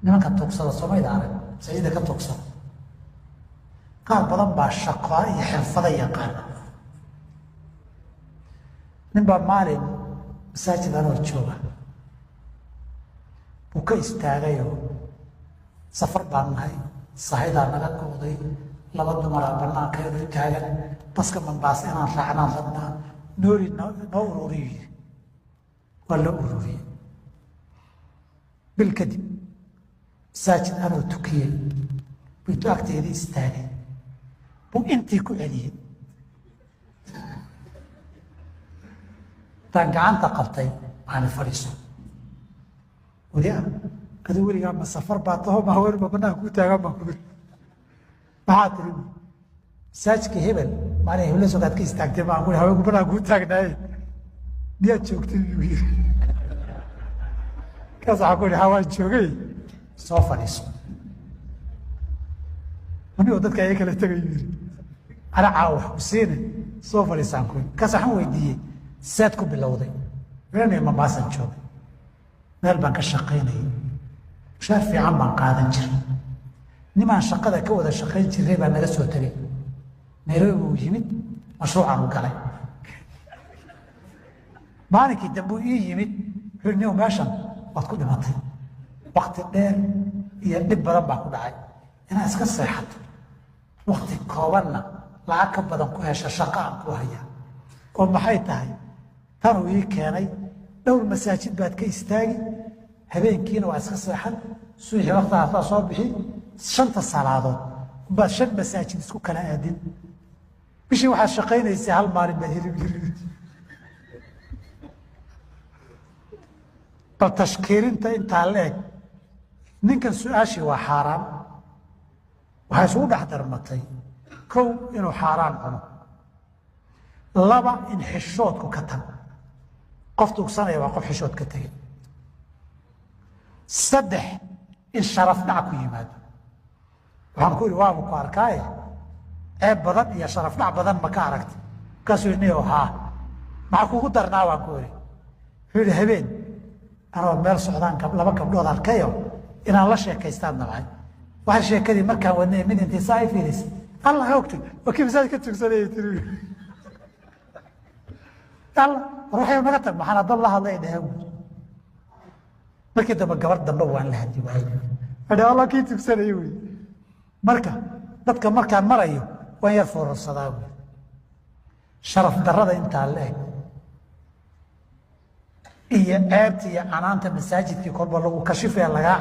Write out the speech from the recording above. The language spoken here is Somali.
Nimanka tuugsada somayda arag, masaajida ka tuugsada, qaar badan baa shaqo iyo xirfado yaqaana. Nin baa maalin masaajid anoo jooga buu ka istaagayoo, safar baan nahay, sahaydaa naga go'day, laba dumaraa banaankeedu taagan, baska Mambaasa inaan raacnaan rabnaa, noori noo ururiyu yiri. Waa loo ururiyey. Bil kadib masaajid anoo tukiyey buu intuu agteedii istaagay buu intii ku celiyey. Intaan gacanta qabtay maani, fadhiiso weli ah, aduu weligaa ma safar baa taho, ma haweenba banaanka ku taagan baan ku iri. Maxaa tiri? Bu masaajidka hebel maalin hebla sogaad ka istaagtay baan ku haweenku banaanka kuu taagnaaye, miyaad joogtay? Buu yiri. Kaas waxaa ku ihi, hawaan joogay, soo fadhiiso. Anigoo dadka aya kala tegayu yiri, ana caawa wax ku siine, soo fadhiisaan ku. Kaas waxaan weydiiyey, seed ku bilowday? Wilanay Mambaasaan joogay, meel baan ka shaqaynayay, mushaar fiican baan qaadan jiray. Nimaan shaqada ka wada shaqayn jiray baa naga soo tegay, Nairobi buu yimid, mashruucan u galay. Maalinkii dambe uu ii yimid, wuxuu niw meeshan waad ku dhimatay, wakti dheer iyo dhib badan baa ku dhacay, inaad iska seexato wakti koobanna lacag ka badan ku hesha shaqo aan ku hayaa. Oo maxay tahay? Tanuu ii keenay. Dhowr masaajid baad ka istaagi, habeenkiina waa iska seexan, subaxii waktigaasaa soo bixi, shanta salaadood baad shan masaajid isku kala aadin, bishii waxaad shaqaynaysaa hal maalin baad heli. Bal tashkiilinta intaa la eg ninkan su-aashii waa xaaraan. Waxaa isugu dhex darmatay: kow, inuu xaaraan cuno; laba, in xishoodku ka tago. Qof tuugsanaya waa qof xishood ka tegay. Saddex, in sharaf dhac ku yimaado. Waxaan ku ihi, waabu ku arkaaye, ceeb badan iyo sharaf dhac badan ma ka aragtay? Markaasuu niyo, haa. Maxaa kugu darnaa? Baan ku ihi. Wuxuu yihi, habeen anoo meel socdaan laba gabdhood arkayo, inaan la sheekaystaan nabcay. Waxaa sheekadii markaan wadnay, mid intay saa i fiirisay, Allah ogtay, waa kii masaajid ka tugsanayay tiri, alla war waxay naga tag, maxaan dad la hadlay dheheen. Markii dambe gabar dambe waan la hadli waayey. Adhe Allah kii tugsanayay wey. Marka dadka markaan marayo waan yar foorarsadaa wey. Sharaf darrada intaa la eg iyo ceebta iyo canaanta masaajidkii kolba lagu kashifaya lagaa